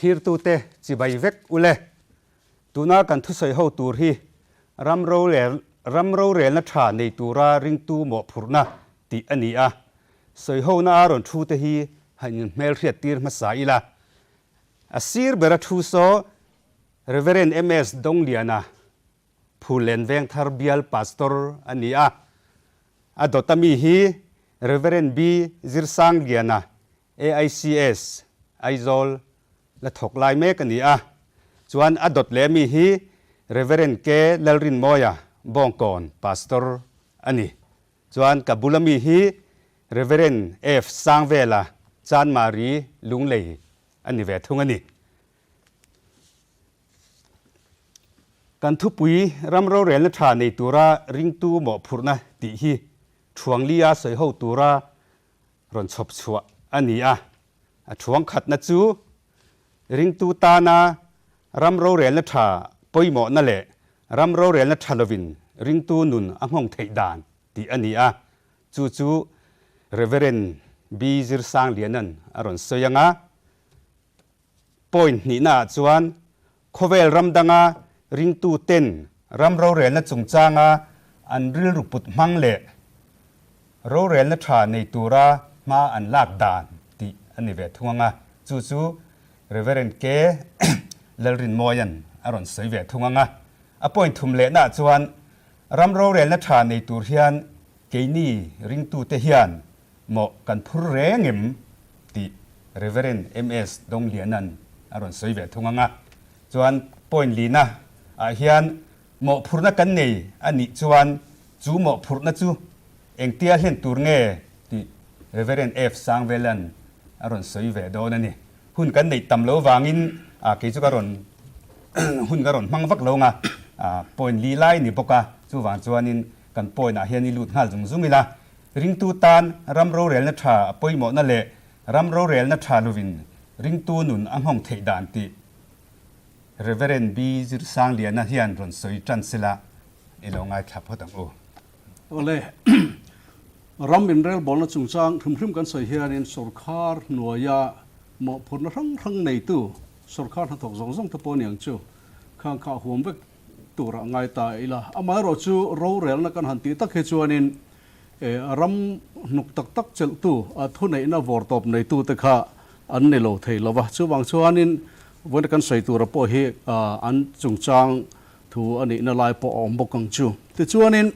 Thlirtute chibai vek ule. Tuna kan thusawi ho tur hi ram rorel ram rorelna tha nei tura ringtu mawhphurhna tih a ni a. Sawihona a rawn thu te hi han inhmelhriat tir hmasa ila. A sir bera thu saw Reverend MS Dongliana Phullen Vengthar Bial Pastor a ni a. A dawta mi hi Reverend B Zirsangliana AICS, Aizawl la thawk lai mek a ni a. Chuan a dawt leh mi hi Reverend K Lalrinmawia Bawngkawn Pastor a ni. Chuan ka bula mi hi Reverend F Sangvela Chanmari Lunglei a ni ve thung a ni. Kan thupui ram rorelna tha nei tura ringtu mawhphurhna tih hi Thuanglia sawi ho tura rawn chhawp chhuah a ni a. A thuang khatna chu ringtu tana ram rorelna tha pawimawhna leh ram rorelna tha lovin ringtu nun a nghawng theih dan tih a ni a. Chu chu Reverend B. Zirsangliana'n a rawn sawi ang a. Point hnihnaah chuan khawvel ram danga ringtu ten ram rorelna chungchanga an rilru put hmang leh rorelna tha nei tura hma an lak dan tih a ni ve thung ang a, chu chu Reverend K. Lalrinmawia'n a rawn sawi ve thung ang a. A point thum lehnaah chuan ram rorelna tha nei tur hian keini ringtute hian Maw kan phur reng em? tih Reverend MS Dongliana'n a rawn sawi ve thung ang a. Chuan point lina ah hian mawhphurhna kan nei a nih chuan chu mawhphurhna chu engtia hlen tur nge tih Reverend F Sangvela'n a rawn sawi ve dawn a ni. Hun kan neih tam lo vangin kei chu ka rawn hun ka rawn hmang vak lo ang a, point li lai ni bawk a, chuvang chuanin kan point ah hian i lut nghal zung zung ila. Ringtu tan ram rorelna tha a pawimawhna leh ram rorelna tha lovin ringtu nun a nghawng theih dan tih Reverend B. Zirsangliana hian rawn sawi tan sela i lo ngaithla phawt ang u. Awle, ram inrelbawlna chungchang hrim hrim kan sawi hianin sorkar hnuaia mawhphurhna hrang hrang neitu sorkar hnathawk zawng zawng te pawh aniang chu khang kha a huam vek tur ah ngai ta ila. Amaherawhchu rorelna kan han tih tak hi chuanin ram hnuk tak tak chelhtu thuneihna vawrtawp neitute kha an ni lo thei lo va. Chuvang chuanin vawiin kan sawi tura pawh hi an chungchang thu a nihna lai pawh a awm bawk ang chu. Tichuanin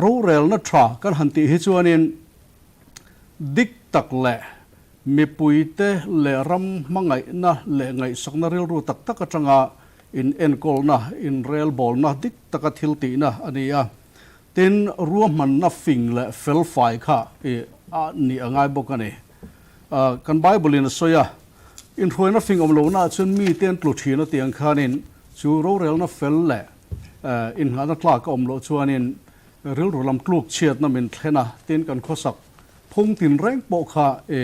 rorelna tha kan han tih hi chuanin dik tak leh mipuite leh ram hmangaihna leh ngaihsakna rilru tak tak atanga in enkawlna, inrelbawlna dik taka thil tihna a ni a. Tin, ruahmanna fing leh fel fai kha i a nih a ngai bawk a ni. Kan Bible in a sawi a, Inhruaina fing awm lohnaah chuan mite an tlu thin a tih ang khanin chu rorelna fel leh innghahna tlak a awm loh chuanin rilru lam tluk chhiatna min thlen a, tin kan khawsak phung tinreng pawh kha i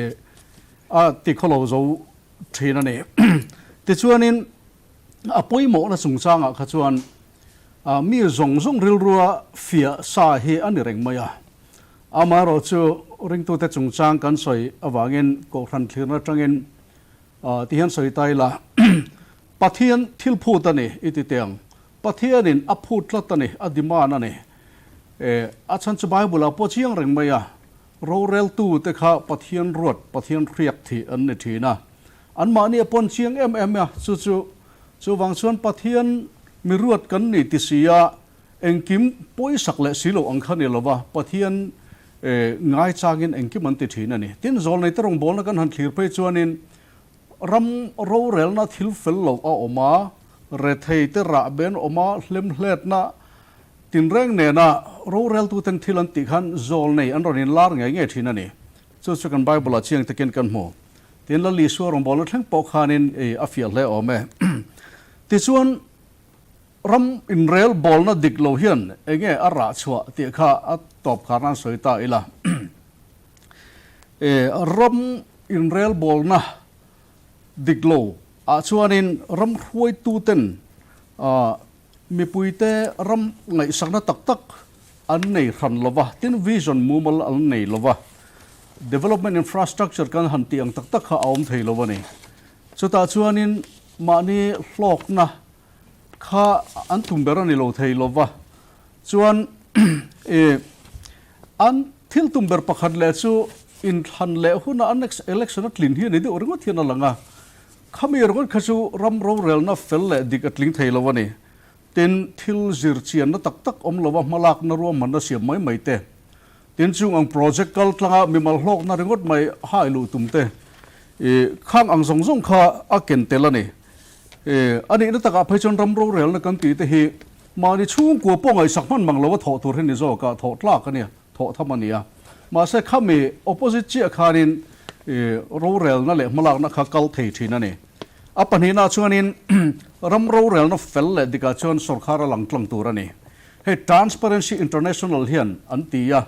a tikhawlo zo thin a ni. Tichuanin a pawimawhna chungchangah kha chuan mi zawng zawng rilrua fiah sa hi a ni reng mai a. Amaherawhchu ringtute chungchang kan sawi avangin Kohhran thlirna atangin ti hian sawi ta ila, Pathian thil phut a ni i ti teh ang. Pathianin a phut tlat a ni, a demand a ni. A chhan chu Bible-ah pawh chiang reng mai a, roreltute kha Pathian ruat, Pathian hriak thih an ni thin a. Anmahni a pawn chiang em em a, chu chu chuvang chuan Pathian mi ruat kan ni ti si a, engkim pawisak leh si lo ang kha ni lova, Pathian ngai changin engkim an ti thin a ni. Tin, zawlneite rawngbawlna kan han thlir phei chuanin ram rorelna thil fel lo a awm a, retheite rahben awm a, hlemhletna tinreng nena roreltuten thil an tih khan zawlnei an rawn inlar ngei ngei thin a ni. Chu chu kan Bible-ah chiang takin kan hmu. Tin, Lal Isua rawngbawlna thleng pawh khanin a fiah hle awm e. Tichuan, ram inrel bawlna dik lo hian enge a rah chhuah tih kha a tawp kharna an sawi ta ila. Ram inrel bawlna dik lo ah chuanin ram hruaituten mipuite ram ngaihsakna tak tak an nei hran lo va, tin vision mumal an nei lo va, development infrastructure kan han tih ang tak tak kha a awm thei lo a ni. Chutah chuanin mahni hlawkna kha an tum ber a ni lo thei lo va. Chuan i an thil tum ber pakhat leh chu inthlan leh huna an election a tlin hi a ni deuh ringawt hian a lang a. Khami ringawt kha chu ram rorelna fel leh dik a tling thei lo a ni. Tin, thil zir chianna tak tak awm lova hmalakna ruahmanna siam mai mai te, tin chung ang project kal tlanga mimal hlawkna ringawt mai hai luh tum te, i khang ang zawng zawng kha a ken tel a ni. I a nihna takah phei chuan ram rorelna kan tih te hi mahni chhungkua pawh ngaihsak hman mang lova thawh tur hi ni zawk a, thawh tlak a nia, thawh tham a ni a. Mahse khami opposite chiah khanin i rorelna leh hmalakna kha kal thei thin a ni. A pahnihna chuanin ram rorelna fel leh dikah chuan sorkar a lang tlang tur a ni. Hei Transparency International hian an ti a,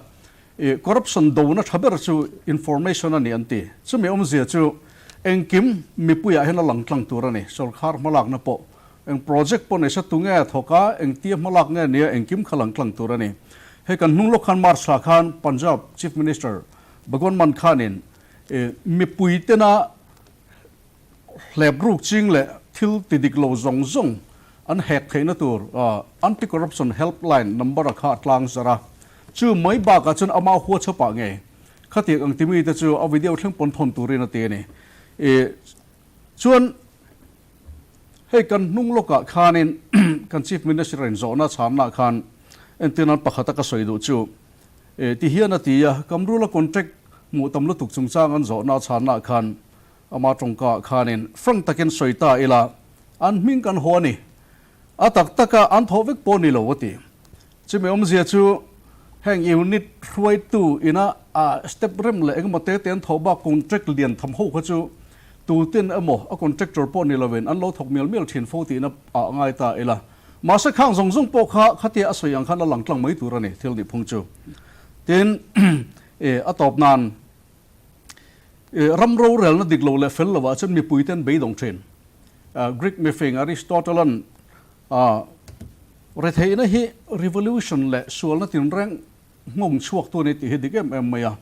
i corruption dona tha ber chu information a ni an ti. Chumi awmzia chu engkim mipuiah hian a lang tlang tur a ni. Sorkar hmalakna pawh eng project pawh nei sa tu nge a thawk a, engtia hmalak nge nia engkim kha lang tlang tur a ni. Hei kan hnung lawk khan March thla khan Punjab Chief Minister Bhagwant Mann khanin i mipui tena Hlep ruk ching leh thil ti dik lo zawng zawng an hek theihna tur Anti-Corruption Helpline number a kha a tlang zar a. Chu mai bakah chuan ama WhatsApp ah ngei khatiang ang timi te chu a video thleng pawn thawn turin a ti a ni. I chuan hei kan hnung lawkah khanin kan Chief Minister in zawhna chhanna khan entirnan pakhata ka sawi duh chu ti hian a ti a, Kamrula contract hmuh tam lutuk chungchang an zawhna chhanna khan Ama tawngka khanin frank takin sawi ta ila, an hming kan haw a ni. A tak taka an thawh vek pawh ni lo a ti. Chumi awmzia chu heng unit hruaitu ina a step rem leh engemaw te te an thawh bak contract lian tham ho kha chu tutin emaw a contractor pawh ni lovin an lo thawk mial mial thin fo tihna ah ngai ta ila. Mahse khang zawng zawng pawh kha khatia a sawi ang khan a lang tlang mai tur a ni thil nih phung chu. Tin, a tawp nan. Ram rorelna dik lo leh fel lovah chuan mipuite an beidawng thin. Greek mifing Aristotle-a'n retheihna hi revolution leh sualna tinreng nghawng chhuaktu a ni tih hi dik em em mai a.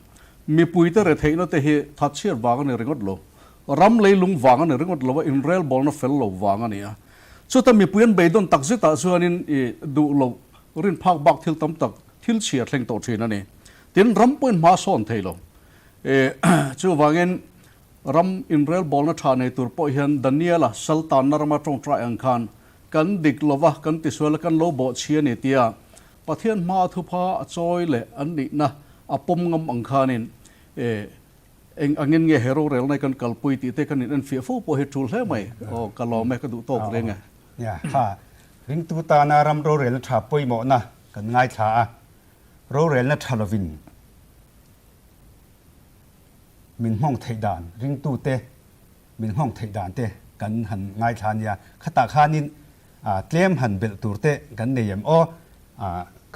Mipuite retheihna te hi thatchhiat vang a ni ringawt lo. Ram leilung vang a ni ringawt lo a, inrelbawlna fel lo vang a ni a. Chuta mipui an beidawn tak zetah chuanin duh loh rin phak bak thil tam tak thil chhia thleng tawh thin a ni. Tin, ram pawhin hma sawn thei lo. Chuvangin ram inrelbawlna tha nei tur pawh hian Daniela saltanna rama tawngtai ang khan kan dik lova, kan tisual a, kan lo bawhchhi a ni tia Pathian hmaa thupha a chawi leh an nihna a pawm ngam ang khanin eng angin nge he rorelna hi kan kalpui tih te kan inenfiah fo pawh hi tul hle mai. Aw, ka lawm e, ka duh tawk reng e. Nia, kha ringtu tana ram rorelna tha pawimawhna kan ngaithla a, rorelna tha lovin min nghawng theih dan, ringtute min nghawng theih dan te kan han ngaithla nia. Khatah khanin tlem han belh tur te kan nei em aw?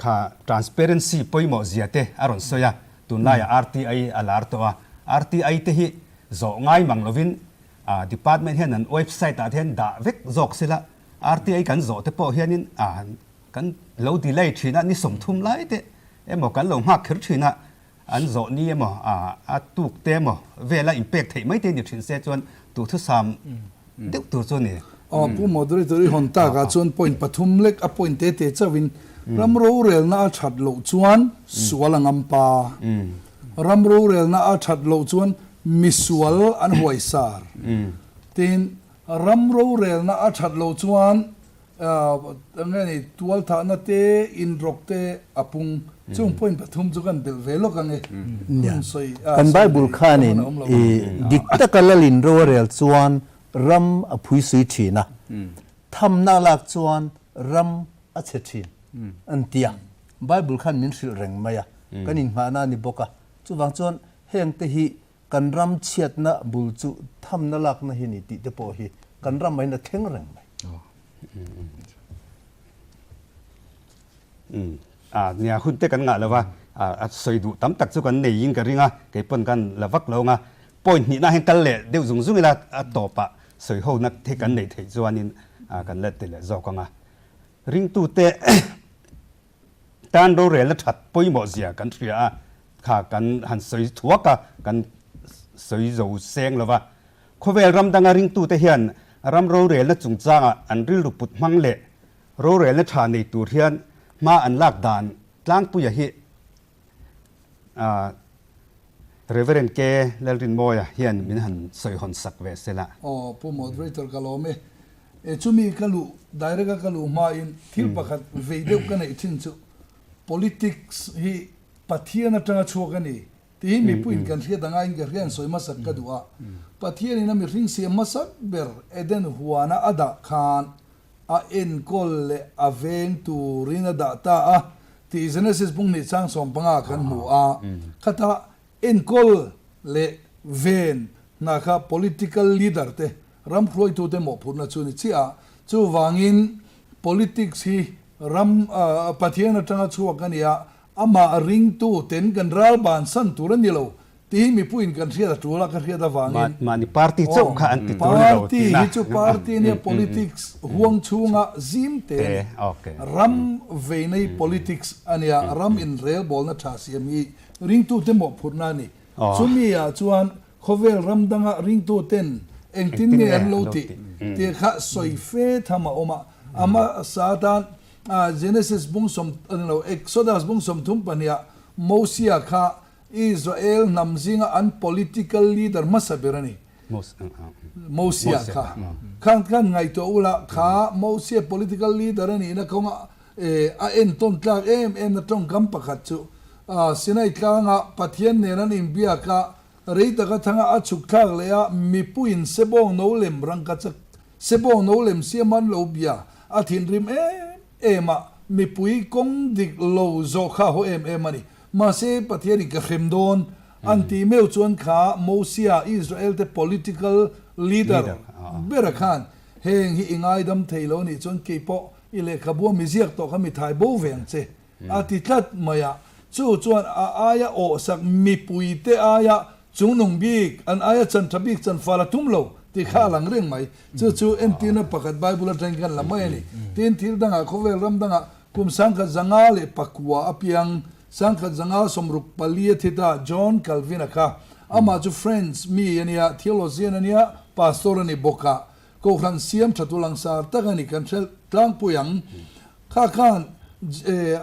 Kha transparency pawimawh zia te a rawn sawi a, tunlaiah RTI a lar tawh a, RTI te hi zawh ngai mang lovin department hian an website ah te hian dah vek zawk sela, RTI kan zawh te pawh hianin kan lo delay thin a, ni 30 lai te emaw kan lo nghak kher thin a, an zawh ni emaw a tuk te emaw vela inpek theih mai te ni thin se chuan duhthusam deuh tur chu a ni. Aw Pu Moderator i hawn tak ah chuan point pathum lek a point te te chauh in ram rorelna a that loh chuan sual a ngam pa, ram rorelna a that loh chuan misual an huaisar, tin ram rorelna a that loh chuan Enge ni tualthahna te inrawk te a pung chung point pathum chu kan belh ve lawk ange hun sawi a Kan Bible khanin awm lo i dik taka lalin ro a rel chuan ram a phui sui thin a, thamna lak chuan ram a chhe thin an ti a, Bible khan min hrilh reng mai a, kan inngahna a ni bawk a, chuvang chuan heng te hi kan ram chhiatna bul chu thamna lakna hi ni tih te pawh hi kan ram aiin a thleng reng mai. Nia hun te kan ngah lo va, a sawi duh tam tak chu kan nei in ka ring a, kei pawn kan la vak lo ang a, point hnihna hian kal leh deuh zung zung ila a tawpah sawi ho na te kan neih theih chuanin kan la ti leh zawk ang a. Ringtute Tan rorelna that pawimawh zia kan hria a, kha kan han sawi thuak a, kan sawi zo seng lo va. Khawvel ram danga ringtute hian ram rorelna chungchangah an rilru put hmang leh rorelna tha nei tur hian hma an lak dan tlangpuia hi Reverend K. Lalrinmawia hian min han sawihawn sak ve se la. Aw, Pu Moderator ka lawm e. E chumi ka luh, direct a ka luh hmain thil pakhat vei deuh ka neih thin chu Politics hi Pathian atanga chhuak a ni tih hi mipuiin kan hriat anga in ka hria in sawi hmasak ka duh a. Pathianin a mihring siam hmasak ber Eden huana a dah khan a enkawl leh a veng turin a dah ta a tih Genesis bunghnih chang 15 kan hmu a. Khata enkawl leh ven hna kha political leader te, ram hruaitute mawhphurhna chu a ni chiah a. Chuvangin politics hi Ram Pathian atanga chhuak a nia, amah ringtu ten kan ral bansan tur a ni lo tih hi mipuiin kan hriat a tul a, ka hriat avangin. Mahni party chauh kha an ti tur a ni lo tihna. Party hi chu party a nia, politics huang chhunga zim te a ni. Ram veinei politics a nia, ram inrelbawlna tha siam hi ringtute mawhphurhna a ni. Chumi ah chuan Khawvel ram danga ringtuten engtin nge an lo tih tih kha sawi fe tham a awm a. A hmasa atan Genesis bung sawm a ni lo, Exodus bung 32 ah Mosia kha Israel hnam zinga an political leader hmasa ber a ni. Mosia kha khan khan ngaihtuah ula kha Mosia political leader a nihna kawnga a entawn tlak em em na tawngkam pakhat chu Sinai tlanga Pathian nen an inbiak a, Rei taka thanga a chhuk thlak leh a, mipuiin sebawng no lem rangkachak sebawng no lem siam an lo bia a thinrim em em a, mipui kawng dik lo zawh kha a haw em em a ni. Mahse, Pathianin ka hrem dawn an tih meuh chuan kha Mosia, Israel te political leader bera khan heng hi i ngaidam thei lo nih chuan keipawh i lehkhabua mi ziak tawh kha mi thai bo ve ang che. A ti tlat mai a, chu chuan a aia awhsak mipuite aia chungnung bik, an aia chan tha bik chan fal a tum lo tih kha a lang reng mai. Chu chu entirna pakhat Bible atangin kan la mai a ni. Tin, thil dangah khawvel ram dangah kum 1959 a piang, 1964 a thi ta John Calvin-a kha, amah chu French mi a nia, theologian a nia, pastor a ni bawk a, Kohhran siam tha tu langsar tak a ni kan hre tlangpui ang. Kha khan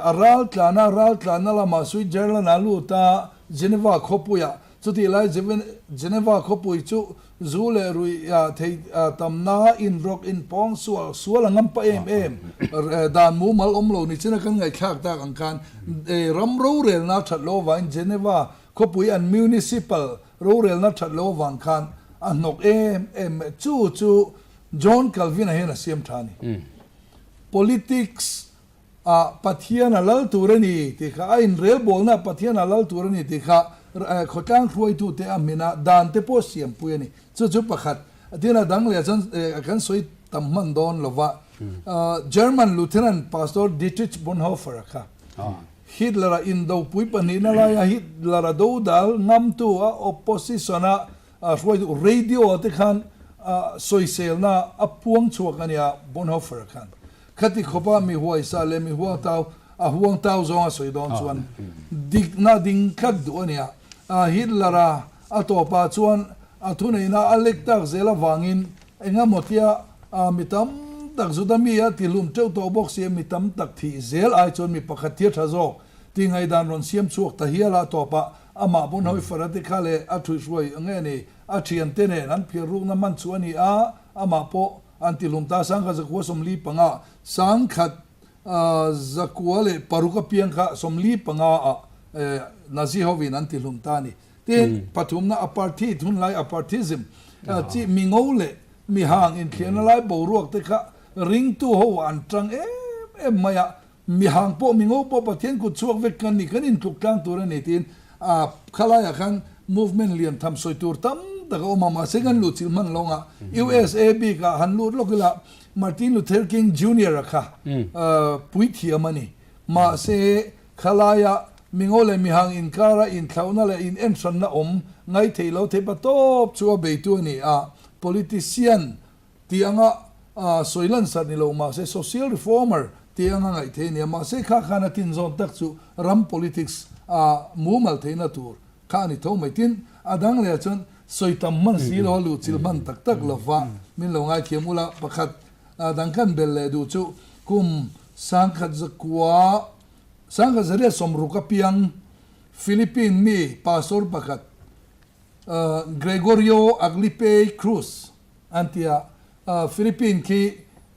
a ral tlana ral tlanna lamah Switzerland a lut a, Geneva khawpuiah. Chutih lai Geneva khawpui chu zu leh ruih thei tamna inrawk inpawng sual sual a ngam pah em em. Dan mumal awm lo ni chin a kan ngaihthlak tak ang khan ram rorelna that lo avangin Geneva khawpui an municipal Rorelna that lo avang khan a hnawk em em mai. Chu chu John Calvin-a hian a siam tha a ni. Politics ah Pathian a lal tur a ni tih kha, a inrelbawlna ah Pathian a lal tur a ni tih kha khawtlang hruaitute a hmin a, dan te pawh siampui a ni. Chu chu pakhat. Tin a dang leh chuan kan sawi tam hman dawn lo va, German Lutheran Pastor Dietrich Bonhoeffer-a kha Hitler-a indopui pahnihna laia Hitler-a dodal ngamtu a opposition-a hruaitu radio-a te khan sawiselna a puang chhuak a nia Bonhoeffer-a khan. Khati khawpa mi huaisa leh mi huangtau a huangtau zawnga sawi dawn chuan dikna ding tlat duh a nia. Hitler-a a tawpah chuan a thuneihna a lek tak zel avangin Engemaw tia mi tam tak Juda mi a tihlum teuh tawh bawk si a, mi tam tak thih zel ai chuan mi pakhat thil tha zawk tih ngaihdan rawn siam chhuak ta hial a, tawpah amah Bonhoeffer a ti kha leh a thuihhruai nge ni, a thiante nen an phiar rukna hman chu a ni a, amah pawh an tihlum ta 1945, 1906 apiang kha 45 ah Nazi hovin an tihlum ta a ni. Tin, pathumna apartheid hunlai aparthism chi mi ngo leh mi hang inthliarna lai boruak te kha ringtu ho an tang em em mai a, mi hang pawh mi ngo pawh Pathian kut chhuak vek kan ni, kan intluk tlang tur a ni tiin khalaiah khan movement lian tham sawi tur tam tak a awm a, mahse kan luh chilh hman lawngah USA bikah han lut lawk ila Martin Luther King Junior a kha puithiam a ni, mahse Khalaia mingo leh mihang inkara inthlauhna leh inenhranna awm ngaithei lo thei pa tawp chu a beitu a ni a, politician tih anga sawi lansarh ni lo mahse social reformer tih anga ngaih thei a ni a, mahse kha khan a tinzawn tak chu ram politics a mumal theihna tur kha a ni tho mai. Tin, a dang leh chuan. Sawi tam hman si lo a luh chilh hman tak tak lo va, min lo ngaithiam ula pakhat dang kan bel leh duh chu kum sangkhat zakua sangkhat zariat sawmruk apiang Philippine mi pastor pakhat Gregorio Aglipay Cruz an ti a, Philippine khi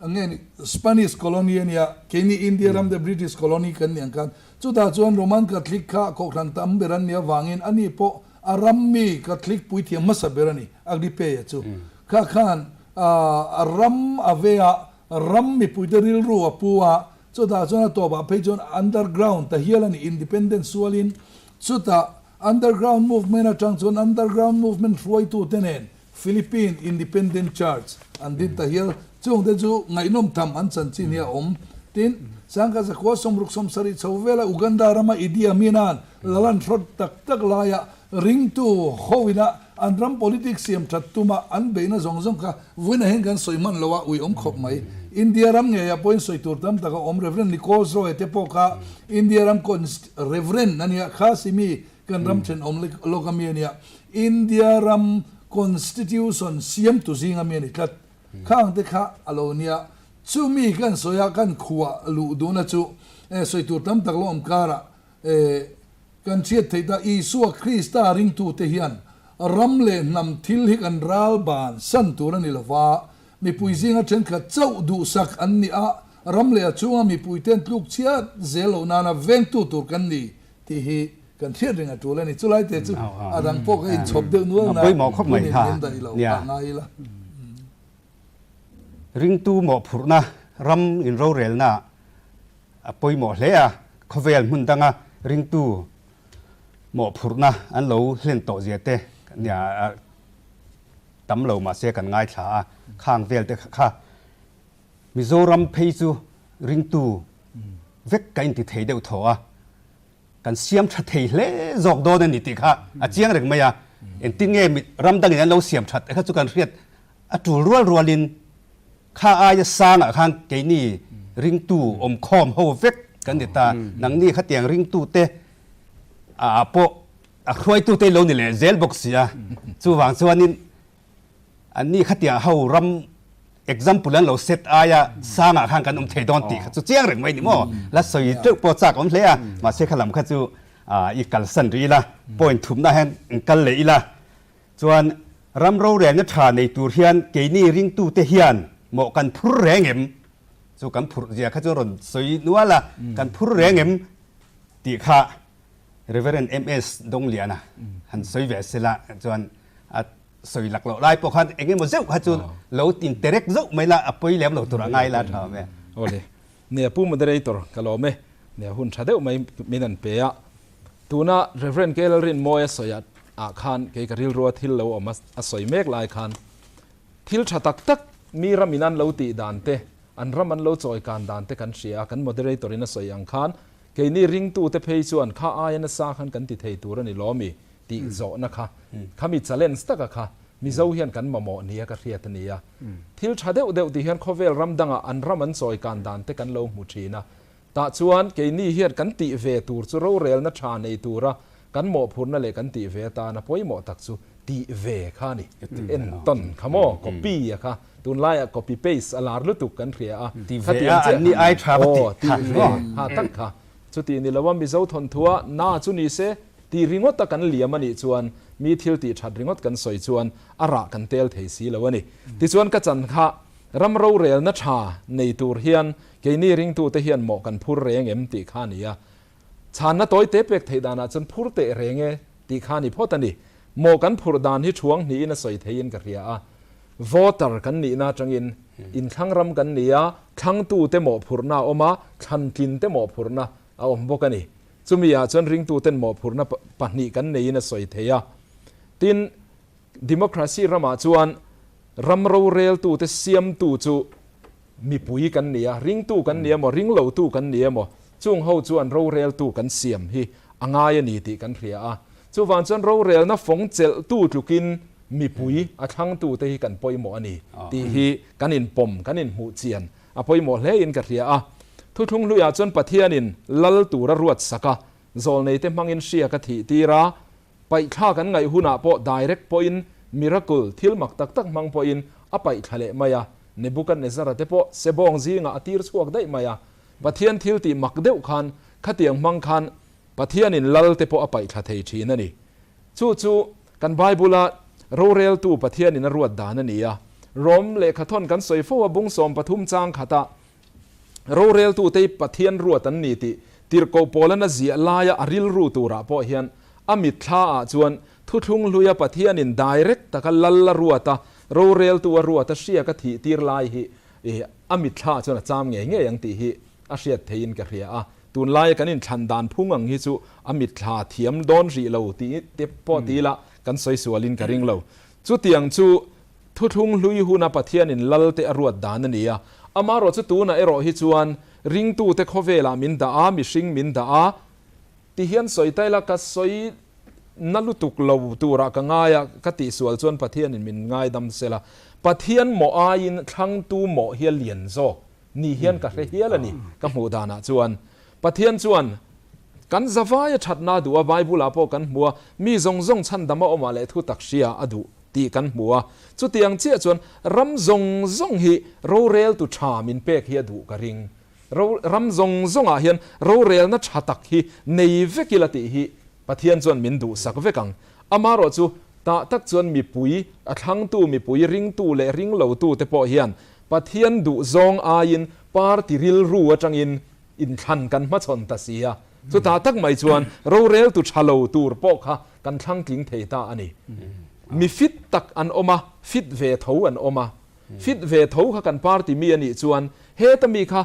nge ni Spanish colony a nia, keini India ram te British colony kan nih ang khan chutah chuan Roman Catholic kha kohhran tam ber an nih avangin ani pawh a ram mi Catholic puithiam hmasa ber a ni, Aglipay-a chu. Kha khan a ram a ve a, ram mipuite rilru a pu a, chutah chuan a tawpah phei chuan underground ta hial a ni, independent sualin chutah underground movement atang chuan underground movement hruaitute nen Philippine Independent Church an din ta hial. Chungte chu ngaihnawm tham an chanchin hi a awm. Tin, Sangkhat zakhua sawmruk sawmsarih chho vela Uganda rama Idi Amin-a'n lal an hrawt tak tak laia ringtu hoina an ram politics siam that tuma an beihna zawng zawng kha vawiinah hian kan sawi hman lo a, ui awm khawp mai. India ram ngeiah pawhin sawi tur tam tak a awm. Rev. Nichols Roy te pawh kha India ram Const. Rev. A nia, kha simi Kan ram thenawm lawk a mi a nia, India ram Constitution siamtu zing a mi a ni tlat. Khang te kha a lo nia. Chumi kan sawi a, kan khuah luh duhna chu sawi tur tam tak lo awm karah kan hriat theih ta Isua Krista ringtute hian ram leh hnam thil hi kan ral ban san tur a ni lova, mipui zinga thenkhat chauh duhsak an ni a, ram leh a chhunga mipuiten tluk chhiat zel loh nana vengtu tur kan ni Tih hi kan hriat reng a tul a ni. Chulai te chu a dang pawh ka inchhawp deuh nual na hun in min daih lo a ngai ila. Ringtu mawhphurhna ram inrorelna a pawimawh hle a, khawvel hmun danga ringtu mawhphurhna an lo hlen tawh zia te tam lo mahse kan ngaithla a, khang vel te kha Mizoram phei chu ringtu vek ka inti thei deuh thaw a, kan siam tha thei hle zawk dawn a ni tih kha a chiang reng mai a. Engtin nge ram dangin an lo siam that kha chu kan hriat a tul rual rualin kha aia sangah khan keini ringtu awmkhawm ho vek kan ni ta. Nangni khatiang ringtute ah pawh a hruaitute lo ni leh zel bawk si a, chuvang chuanin Anni khatiang ho ram example an lo set aia sangah khan kan awm thei dawn tih kha chu chiang reng mai ni maw? La sawi teuh pawh chak awm hle a, mahse kha lam kha chu i kalsan rih ila, point thumna hian in kal leh ila. Chuan ram rorelna tha nei tur hian keini ringtute hian mawh kan phur reng em? Chu kan phurh zia kha chu rawn sawi nual a, kan phur reng em tih kha Reverend MS Dongliana han sawi ve sela chuan a sawi lak loh lai pawh khan eng emaw zeuh kha chu lo interek zauh mai la, a pawi lem lo tur a ngai la tha awm e. Awle, nia Pu Moderator ka lawm e, nia hun tha deuh mai min an pe a, tuna Rev. K Lalrinmawia sawi ah khan kei ka rilrua thil lo awm a sawi mek lai khan thil tha tak tak mi ram in an lo tih dan te, an ram an lo chawi kan dan te kan hria a, kan Moderator in a sawi ang khan keini ringtute phei chuan kha aia nasa khan kan ti thei tur a ni lawmi tih zawhna kha khami challenge taka kha Mizo hian kan mamawh nia ka hriat a ni a. Thil tha deuh deuh tih hian khawvel ram dangah an ram an chawi kan dan te kan lo hmu thin a. Tah chuan keini hian kan tih ve tur chu rorelna tha nei tura kan mawhphurna leh kan tih ve atana pawimawh tak chu tih ve kha a ni. Entawn kha maw copy a kha tunlaiah copy paste a lar lutuk kan hria a. Tih ve a an ni ai tha va tih kha maw. Tak kha chuti ni lo a Mizo thawnthua na chu ni se Tih ringawt a kan liam a nih chuan mi thil tih that ringawt kan sawi chuan a rah kan tel thei si lo a ni. Tichuan ka chan kha ram rorelna tha nei tur hian keini ringtute hian mawh kan phur reng em tih kha a ni a. Chhanna tawi te pek theih danah chuan phur teh reng e tih kha a ni phawt a ni. Mawh kan phurh dan hi thuang hnihin a sawi theiin ka hria a. Voter kan nihna atangin inthlang ram kan ni a, thlangtute mawhphurhna a awm a, thlantlinte mawhphurhna a awm bawk a ni. Chumi ah chuan ringtuten mawhphurhna pahnih kan neiin a sawi thei a. Tin, democracy ramah chuan ram roreltute siamtu chu mipui kan ni a, ringtu kan ni emaw, ringlotu kan ni emaw, chung ho chuan roreltu kan siam hi a ngai a ni tih kan hria a. Chuvang chuan rorelna fawng chelhtu tlukin mipui a thlangtute hi kan pawimawh a ni tih hi kan inpawm, kan inhmuh chian A pawimawh hle in ka hria a. Thuthlung hluiah chuan Pathianin lal tur a ruat sak a, zawlneite hmangin hriak a thih tir a, paihthlak an ngaih hunah pawh direct pawhin Miracle, thil mak tak tak hmang pawhin a paih thla leh mai a, Nebukadnezara te pawh sebawng zingah a tir chhuak daih mai a. Pathian thil tih mak deuh khan khatiang hmang khan Pathianin lal te pawh a paih thla thei thin a ni. Chu chu kan Bible-a roreltu Pathianin a ruat dan a ni a. Rom lehkhathawn kan sawi fo a bung 13 chang khata roreltute hi Pathian ruat an ni tih tirhkoh pawlan a ziah laia a rilru turah pawh hian a mitthlaah chuan thuthlung hluia Pathianin direct taka lal a ruat a, roreltu a ruat a hriak a thih tir lai hi a mitthlaah chuan a cham ngei ngei ang tih hi a hriat theihin ka hria a. Tunlaia kan inthlan dan phung ang hi chu a mitthla thiam dawn rih lo tih te pawh ti ila kan sawi sualin ka ring lo. Chutiang chu Thuthlung hlui huna Pathianin lal te a ruat dan a ni a. Amaherawh chu tunah erawh hi chuan ringtute khawvelah min dah a, mihring min dah a ti hian sawi ta ila ka sawi na lutuk lo turah ka ngai a, ka tihsual chuan Pathianin min ngaidam sela. Pathian mawh aiin thlangtu mawh hi a lian zawk ni hian ka hre hial a ni ka hmuh danah chuan. Pathian chuan kan zavaia thatna a duh a, Bible-ah pawh kan hmu a, mi zawng zawng chhandama awmah leh thu tak hria a duh tih kan hmu a. Chutiang chiah chuan ram zawng zawng hi roreltu tha min pek hi a duh ka ring. Ro, ram zawng zawngah hian rorelna tha tak hi nei vek ila tih hi Pathian chuan min duhsak vek ang. Amaherawh chu tah tak chuan mipui, a thlangtu mipui, ringtu leh ringlotute pawh hian Pathian duh zawng aiin party rilru atangin inthlan kan hmachhawn ta si a. Chutah tak mai chuan roreltu tha lo tur pawh kha kan thlang tling thei ta a ni. Mi fit tak an awm a, fit ve tho an awm a. Fit ve tho kha kan party mi a nih chuan heta mi kha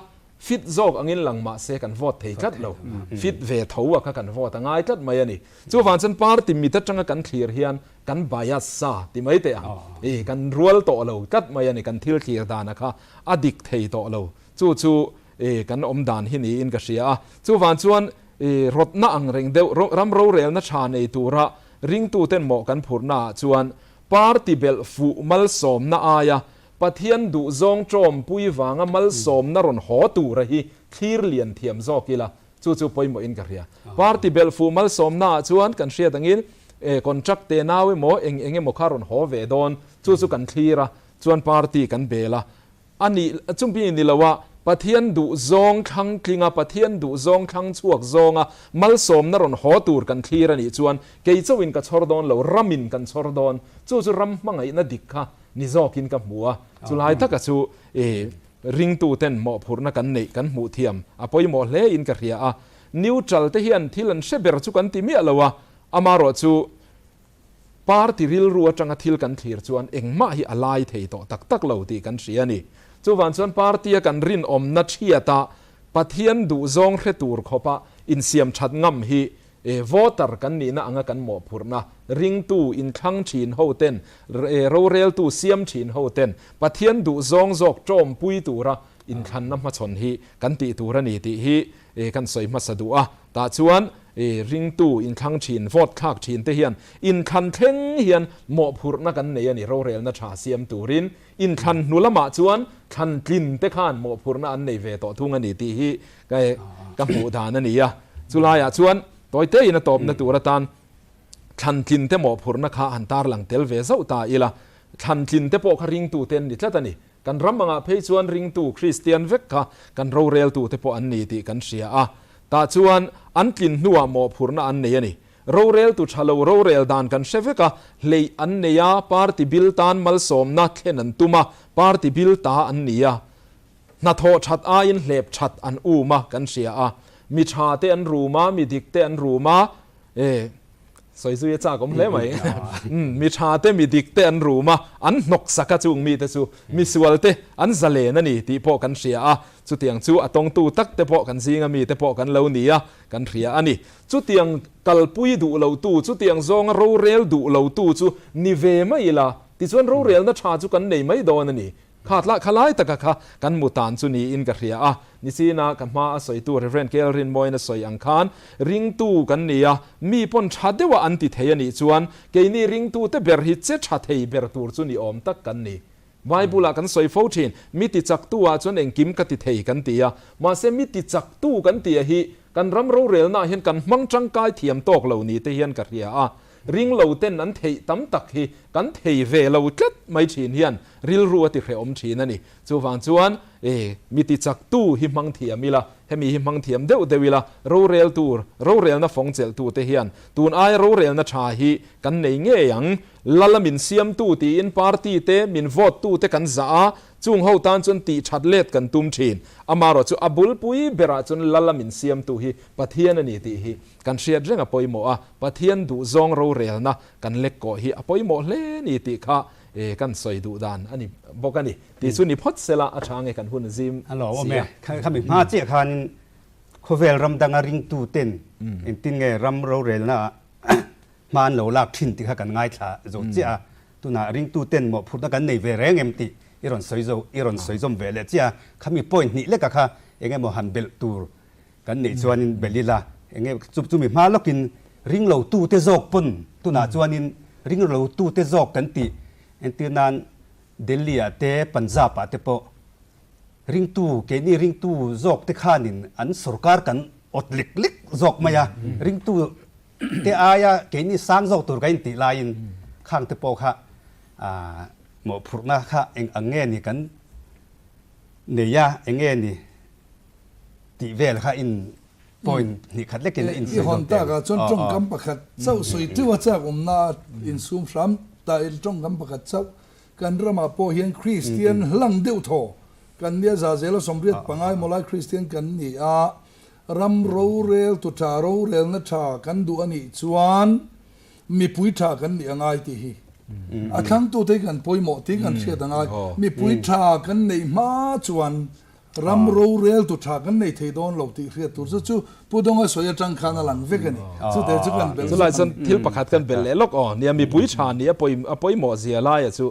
fit zawk angin lang mah se kan vote thei tlat lo. Fit ve tho a kha kan vote a ngai tlat mai a ni. Chuvang chuan party mit atanga kan thlir hian kan bias sa ti mai teh ang. I kan rual tawh lo tlat mai a ni, kan thil thlir dana kha a dik thei tawh lo. Chu chu i kan awm dan hi niin ka hria a. Chuvang chuan i rawtna ang reng deuh ram rorelna tha nei tura ringtuten mawh kan phurhna ah chuan party belh fuh malsawmna aia Pathian duhzawng tawmpui vanga malsawmna rawn haw tura hi thlir lian thiam zawk ila chu chu pawimawhin ka hria. Party belh fuh malsawmna ah chuan kan hriat angin contract te nau emaw eng eng emaw kha rawn haw ve dawn chu chu kan thlir a chuan party kan bel a. A nih chumi ni lo a, Pathian duh zawng thlang tling a, Pathian duh zawng thlang chhuak zawng a, malsawmna rawn haw tur kan thlir a nih chuan kei chauhin ka chhawr dawn lo, ramin kan chhawr dawn. Chu chu ram hmangaihna dik kha ni zawkin ka hmu a, chulai taka chu i ringtuten mawhphurhna kan neih kan hmuh thiam a pawimawh hle in ka hria a. Neutral te hian thil an hre ber chu kan ti miah lo a, amarawh chu Party rilru atanga thil kan thlir chuan engmah hi a lai thei tawh tak tak lo tih kan hria a ni. Chuvang chuan party-a kan rinawmna thiata Pathian duhzawng hre tur khawpa insiam that ngam hi voter kan nihna anga kan mawhphurhna, ringtu, inthlang thin hoten, roreltu siam thin hoten Pathian duhzawng zawk tawmpui tura inthlanna hmachhawn hi kan tih tur a ni tih hi kan sawi hmasa duh a. Tah chuan ringtu inthlang thin, vote thlak thin te hian inthlan thleng hian mawhphurhna kan nei a ni, rorelna tha siam turin. Inthlan hnu lamah chuan thlan tlin te khan mawhphurhna an nei ve tawh thung a ni tih hi ka hmuh dan a ni a. Chulaiah chuan tawite in a tawpna tur atan thlan tlin te mawhphurhna kha han tarlang tel ve zauh ta ila, thlan tlin te pawh kha ringtu te an ni tlat a ni. Kan ram angah phei chuan ringtu Kristian vek kha kan roreltute pawh an ni tih kan hria a. Tah chuan an tlin hnuah mawhphurhna an nei a ni. Roreltu tha lo rorel dan kan hre vek a, hleih an nei a, party bil tan malsawmna thlen an tum a, party bil ta an ni a. Hnathawh that aiin hlep that an um a kan hria a. Mi tha te an rum a, mi dik te an rum a, E, sawi zui a chak awm hle mai. Mi tha te, mi dik te an rum a, an hnawk sak a chung mite chu mi sual te an zalen a ni tih pawh kan hria a. Chutiang chu a tawngtu tak te pawh kan zinga mi te pawh kan lo ni a, kan hria a ni. Chutiang kalpui duh lo tu, chutiang zawnga rorel duh lo tu chu ni ve mai ila, tichuan rorelna tha chu kan nei mai dawn a ni. Kha tlah kha lai taka kha kan mu tan chu niin ka hria a, nichina ka hma a sawitu Rev. Kel Rinmawiin a sawi ang khan ringtu kan ni a, mi pawn tha deuha an ti thei a nih chuan keini ringtute ber hi che tha thei ber tur chu ni awm tak kan ni. Bible-ah kan sawi fo thin, mi ti chaktu ah chuan engkim ka ti thei kan ti a, mahse mi ti chaktu kan ti a hi kan ram rorelnaah hian kan hmang tangkai thiam tawk lo ni te hian ka hria a. Ringlo ten an theih tam tak hi kan thei ve lo tlat mai thin hian rilru a ti hrehawm thin a ni. Chuvang chuan e mi ti chak tu hi hmang thiam ila, hemi hi hmang thiam deuh deuh ila, rorel tur, rorelna fawng chelh tu te hian tun aia rorelna tha hi kan nei ngei ang. Lala min siam tu tiin party te min vote tu te kan zah a, chung ho tan chuan tih that let kan tum thin. Amarawh chu a bulpui berah chuan Lala min siam tu hi Pathian a ni tih hi kan hriat reng a pawimawh a, Pathian duhzawng rorelna kan lek kawh hi a pawimawh hle ni tih kha kan sawi duh dan a ni bawk a ni. Tih chu ni phawt sela a tha nge kan hun zim A lo awm si e. a. Khami hma chiah khanin khawvel ram danga ringtu ten engtin nge ram rorelna ah hma an lo lak thin tih kha kan ngaithla zo chiah a. Tunah ringtu ten mawhphurhna kan nei ve reng em tih i rawn sawi zo i rawn sawi zawm ve leh chiah a. Khami point hnih leka kha eng emaw han belh tur Kan neih chuanin Belila enge chu chumi hma lawkin ring lo tute zawk pawn tunah chuanin ring lo tute zawk kan tih entir nan Delhi ah te Punjab ah te pawh ringtu keini ringtu zawk te khanin an sorkar kan awt lek lek zawk mai a, ringtu te aia keini sang zawk tur kan intih laiin khang te pawh kha ah mawhphurhna kha eng ang nge ni kan nei a enge ni. Tih vel kha in point hnih khat lekin a insawi I hawn tak ah chuan tawngkam pakhat chauh sawi teuh a chak awmna insum hram ta i tawngkam pakhat chauh kan ramah pawh hian Kristian hlang deuh thaw kan nia za zela sawmriat pangai mawlai Kristian kan ni a, ram rorel tu tha rorelna tha kan duh a nih chuan mipui tha kan nih a ngai tih hi a thlangtute hi kan pawimawh tih kan hriat a ngai. Mipui tha kan neih hma chuan Ram rorel tu tha kan nei thei dawn lo tih hriat tur chu chu Pu Dawnga sawi atang khan a lang vek a ni. Chute chu kan belh Chulai chuan thil pakhat kan belh leh lawk aw. Nia mipui tha nih a pawimawh zia laia chu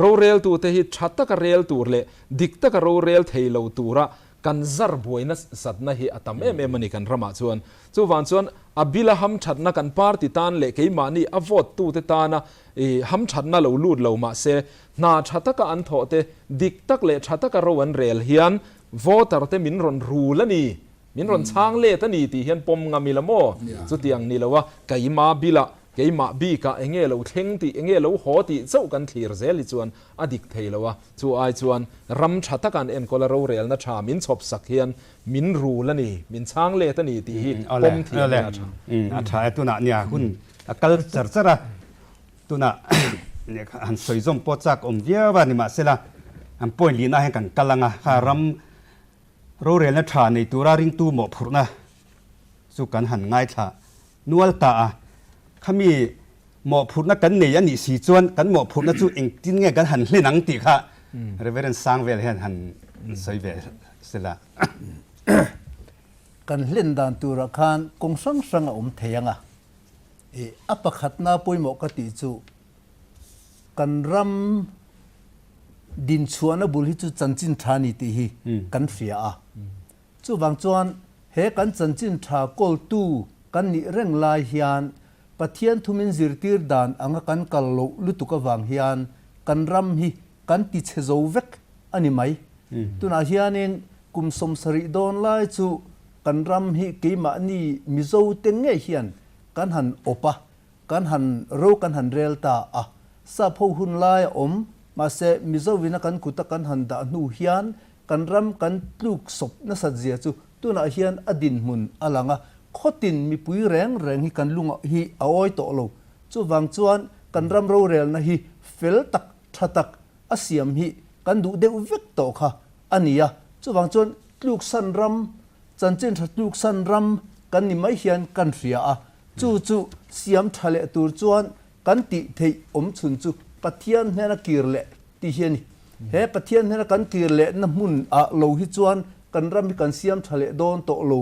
rorel tute hi tha taka rel tur leh dik taka rorel thei lo tura kan zar buaina satna hi a tam em em a ni kan ramah chuan. Chuvang chuan a bila hamthatna kan party tan leh keimahni a vote tute tana hamthatna lo lut lo mahse Hna tha taka an thawh te, dik tak leh tha taka ro an rel hian voter te min rawn rul a ni, min rawn chhang let a ni tih hian pawm ngam ila maw? Chutiang ni lo a, keimah bilah, keimah bikah enge lo thleng tih, enge lo haw tih chauh kan thlir zel hi chuan a dik thei lo a, chu ai chuan ram tha taka an enkawl a rorelna tha min chhawp sak hian min rul a ni, min chhang let a ni tih hi pawm thiam ila a tha. A tha e, tunah nia hun a kal char char a. Tunah han sawi zawm pawh chak awm viau a, nimahsela an point lihna hian kan kal ang a, kha ram rorelna tha nei tura ringtu mawhphurhna chu kan han ngaithla nual ta a. Khami mawhphurhna kan nei a nih si chuan kan mawhphurhna chu engtin nge kan han hlen ang tih kha Reverend Sangvel hian han sawi ve sela. Kan hlen dan turah khan kawng hrang hrang a awm thei ang a. I a pakhatna pawimawh ka tih chu kan ram dinchhuahna bul hi chu chanchin tha ni tih hi kan hria a. Chuvang chuan he kan chanchin tha kawltu kan nih reng lai hian Pathian thumin zirtir dan anga kan kal loh lutuk avang hian kan ram hi kan ti chhe zo vek a ni mai. Tunah hianin kum 70 dawn lai chu kan ram hi keimahni Mizo te ngei hian kan han awp a, kan han ro kan han rel ta a. Sap ho hun lai a awm, mahse Mizo ina kan kuta kan han dah hnu hian kan ram kan tluk sawp nasat zia chu tunah hian a dinhmun a lang a, khawtin mipui reng reng hi kan lungah hi a awi tawh lo. Chuvang chuan kan ram rorelna hi fel tak, tha tak a siam hi kan duh deuh vek tawh kha a ni a. Chuvang chuan tluksan ram, chanchin tha tluksan ram kan ni mai hian kan hria a. Chu chu siam tha leh tur chuan kan tih theih awm chhun chu Pathian hnena kir leh tih hi a ni. He Pathian hnena kan kir lehna hmun ah lo hi chuan kan ram hi kan siam tha leh dawn tawh lo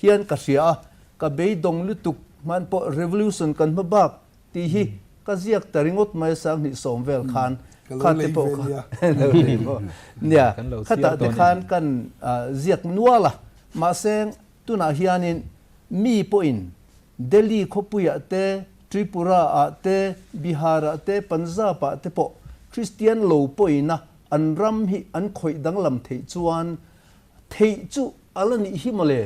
hian ka hria a. Ka beidawng lutuk hman pawh revolution kan hma bak Tih hi ka ziak ta ringawt mai a 2010 vel khan kha te pawh kha lo lei maw nia khatah te khan kan ziak nual a mahse tunah hianin mi pawhin Delhi khawpuiah te Tripura ah te Bihar ah te Punjab ah te pawh Kristian lo pawhin a an ram hi an khawih danglam theih chuan theih chu a la nih hi mawle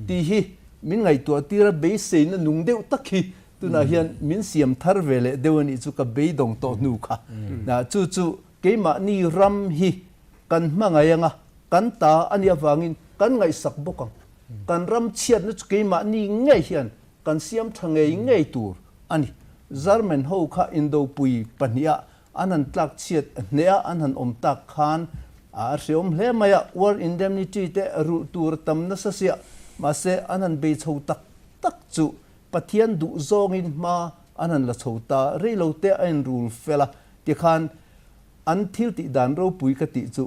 tih hi min ngaihtuah tir a beiseina nung deuh tak hi. Tunah hian min siam thar ve leh deuh a nih chu ka beidawng tawh hnu kha. Chu chu keimahni ram hi kan hmangaih anga kan ta a nih avangin kan ngaihsak bawk ang. Kan ram chhiatna chu keimahni ngei hian kan siam tha ngei ngei tur a ni. German ho kha indopui pahnihah an han tlak chhiat hneh a, an han awm tak khan a hreawm hle mai a, war indemnity te rulh tur a tam nasa sia, mahse an han bei chho tak tak chu Pathian duh zawngin hma an han la chho ta, rei lo te a inrul fel a, tikhan an thil tih dan ropui ka tih chu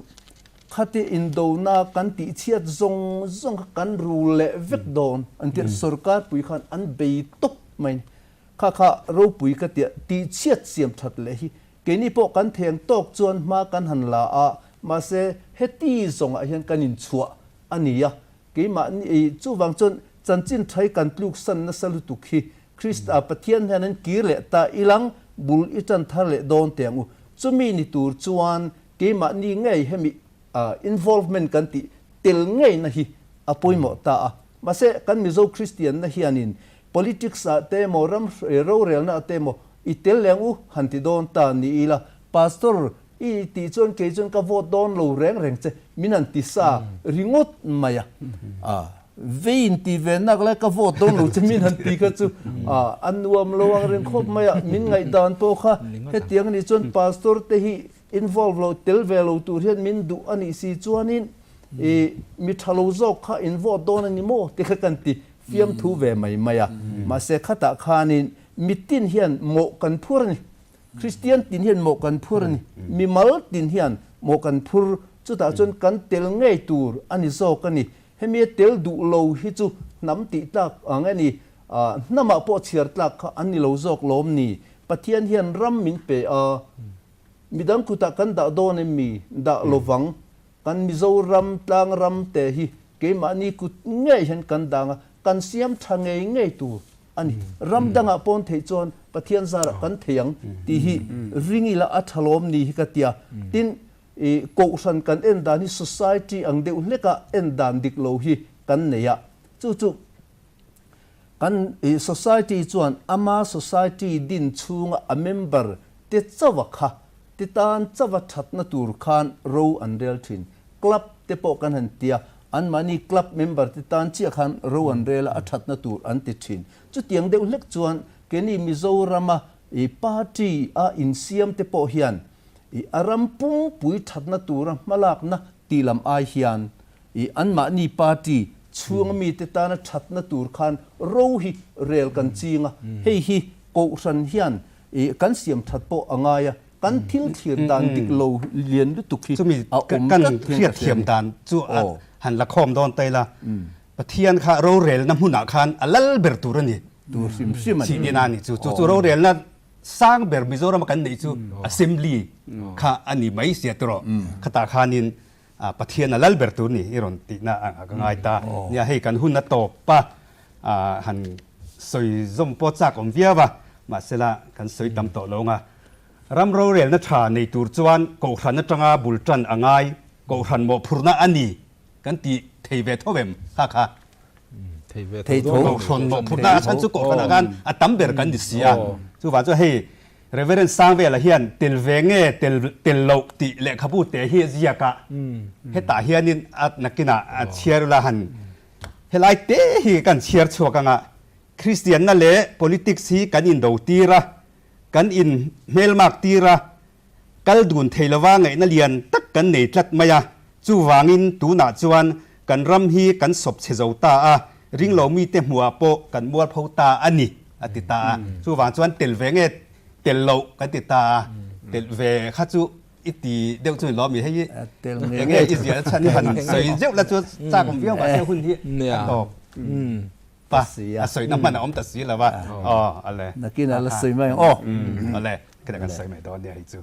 khati indona kan tih chhiat zawng zawng kha kan rul leh vek dawn an tia, sorkar pui khan an bei tawp mai. Kha kha ropui ka tia tih chhiat siam that leh hi keini pawh kan theng tawk chuan hma kan han la a, mahse heti zawngah hian kan inchhuah a ni a, keimahni chuvang chuan chanchin thai kan tluk san nasa lutuk hi Krista Pathian hian an kir leh ta ilang bul i tan thar leh dawn teh ang u. Chumi ni tur chuan keimahni ngei hemi involvement kan tih tel ngeina hi a pawimawh ta a. Mahse kan Mizo Kristianna hianin Politics ah te emaw ram rorelna ah te emaw i tel leng u han ti dawn ta ni ila Pastor i tih chuan kei chuan ka vote dawn lo reng reng che min han ti sa ringawt mai a. Vei in ti ve nak lai ka vote dawn lo che min han ti kha chu a nuam lo ang reng khawp mai a min ngaihdan pawh kha hetiang anih chuan Pastor te hi involve lo tel ve lo tur hian min duh anih si chuanin i mi tha lo zawk kha in vote dawn a ni maw ti kha kan ti fiamthu ve mai mai a. Mahse khatah khanin mitin hian mawh kan phur a ni. Kristian tin hian mawh kan phur a ni. Mimal tin hian mawh kan phur. Chutah chuan kan tel ngei tur a ni zawk a ni. Hemi a tel duh lo hi chu hnam tih tlak ang a ni. Hnamah pawh chhiar tlak kha an ni lo zawk lawm ni. Pathian hian ram min pe a. Midang kutah kan dah dawn em mi? Dah lovang. Kan Mizoram tlang ram te hi keimahni kut ngei hian kan dang a, kan siam tha ngei ngei tur a ni. Ram dangah pawn theih chuan Pathian zarah kan thei ang tih hi ring ila a tha lawm ni hi ka tia. Tin, i kohhran kan en dan hi society ang deuh hleka en dan dik lo hi kan nei a. Chu chu kan society chuan ama society din chhunga a member te chauha kha Ti tan chauha thatna tur khan ro an rel thin. Club te pawh kan han tia, anmahni club member te tan chiah khan ro an rel a, a thatna tur an ti thin. Chutiang deuh hlek chuan keini Mizorama i party a insiam te pawh hian i a ram pumpui thatna tura hmalakna tih lam ai hian i anmahni party chhunga mite tana thatna tur khan ro hi rel kan ching a, hei hi Kohhran hian i kan siam that pawh a ngai a, kan thil thlir dan dik lo lian lutuk hi Chumi a awm kan tlat hian ka hriat hria thiam ni. dan chu a Aw. han la khawm dawn ta ila, Pathian kha rorelna hmunah khan a lal ber tur a ni. Tur hrim hrim a ni. Chih ina a ni chu. Chu chu rorelna sang ber Mizorama kan neih chu Assembly kha a ni mai sia tawh. Khatah khanin Pathian a lal ber tur ni i rawn tihna a ka ngai ta. Nia hei kan hun a tawp a, han sawi zawm pawh chak awm viau a, mahsela kan sawi tam tawh lo ang a. Ram rorelna tha nei tur chuan Kohhran atanga bul tan a ngai, Kohhran mawhphurhna a ni kan ti thei ve tho em kha kha? Thei tho. Kohhran mawhphurhna a chhan chu Kohhranah khan a tam ber kan ni si a. Chuvang chuan hei Reverend Sangvela hian tel ve nge tel tel loh tih lehkhabu te hi a ziak a, hetah hianin a nakinah a chhiar ula han helai te hi kan chhiar chhuak anga Kristianna leh politics hi kan indo tir a, kan in hmelmak tir a, kal dun thei lova ngaihna lian tak kan nei tlat mai a, chuvangin tunah chuan kan ram hi kan sawp chhe zo ta a, ringlo mite hmuhah pawh kan mualpho ta a ni a ti ta a, chuvang chuan tel ve nge tel loh kan ti ta a, tel ve kha chu i ti deuh chu ni lo mi hei hi eng nge i ziah chhan hi han sawi zeuh la chu chak awm viau mahse hun hi a tawp pa a sawina hman a awm ta si lo va, aw ale. Nakin a la sawi mai ang aw. Ale, khatiang kan sawi mai dawn nia hei chu.